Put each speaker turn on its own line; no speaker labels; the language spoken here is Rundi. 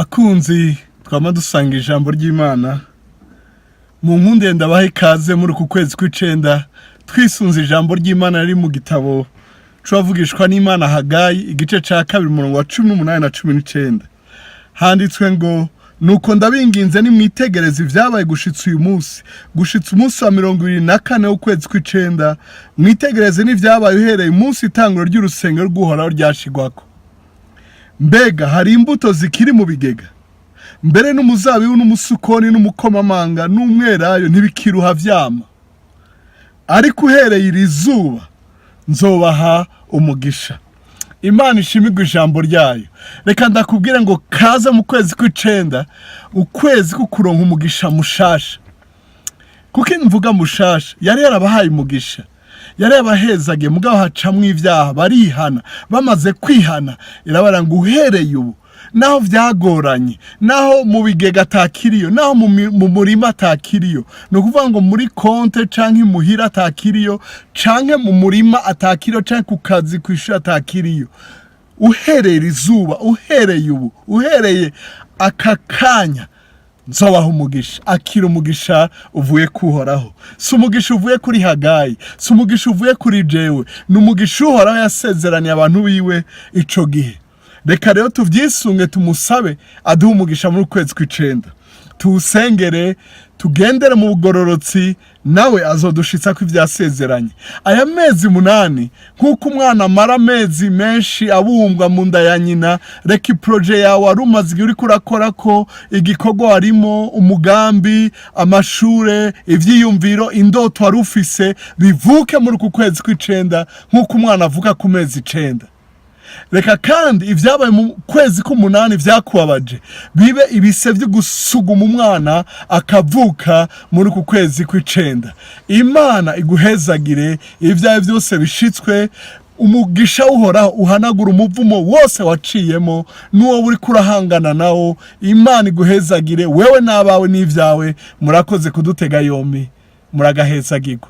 Bakunzi twama dusanga ijambo ry'Imana, mu nkunde ndabaha ikaze muri uku kwezi kw'icenda, twisunze ijambo ry'Imana riri mu gitabo c'uwavugishwa n'Imana Hagayi, igice ca 2, umurongo wa 18 na 19. Handitswe ngo: "Nuko ndabinginze, nimwitegereze ibyabaye gushitsa uyu munsi, gushitsa umunsi wa 24 w'ukwezi kw'icenda, mwitegereze n'ivyabaye uhereye umunsi itanguro ry'urusengero rw'Uhoraho ryashigwako. Mbega hari imbuto zikiri mu bigega? Mbere n'umuzabibu n'umusukoni n'umukomamanga n'umwelayo ntibikiruha vyama. Ariko uhereye iri zuba nzobaha umugisha." Imana ishimirwe ijambo ryayo. Reka ndakubwire ngo kaza mu kwezi kw'icenda, ukwezi kukuronka umugisha mushasha. Kuko imvuga mushasha, yari yarabahaye umugisha, yari yabahezagiye, mugabo hacamwo ibyaha, barihana. Bamaze kwihana, irabara ngo uhereye ubu, naho vyagoranye, naho mu bigega atakiriyo, naho mu murima atakiriyo, ni ukuvuga ngo muri konte canke imuhira atakiriyo, canke mu murima atakiriyo, canke ku kazi, kw'ishuri atakiriyo, uhereye izuba, uhereye ubu, uhereye aka kanya, nzobaha umugisha. Akira umugisha uvuye kuhoraho. Si umugisha uvuye kuri Hagayi, si umugisha uvuye kuri jewe, ni umugisha Uhoraho yasezeraniye abantu biwe ico gihe. Reka rero tuvyisunge, tumusabe aduhe umugisha muri ukwezi kw'icenda, tuwusengere, tugendere mu bugororotsi, nawe azodushitsa ko ivyasezeranye. Aya mezi 8, nk'uko umwana amara amezi menshi abumbwa mu nda ya nyina, reka i projet yawe wari umaze igihe uriko urakora, ko igikorwa warimo, umugambi, amashure, ivyiyumviro, indoto wari ufise, bivuke muri uku kwezi kw'icenda, nk'uko umwana avuka ku mezi 9. Reka kandi ibyabaye mu kwezi k'umunani vyakubabaje bibe ibise vyo gusuguma umwana akavuka muri uku kwezi kw'icenda. Imana iguhezagire, ibyawe byose bishitswe. Umugisha Uhoraho uhanagura umuvumo wose waciyemo n'uwo uri kurahangana nawo. Imana iguhezagire wewe n'abawe n'ibyawe. Murakoze kudutega yombi, muragahezagirwa.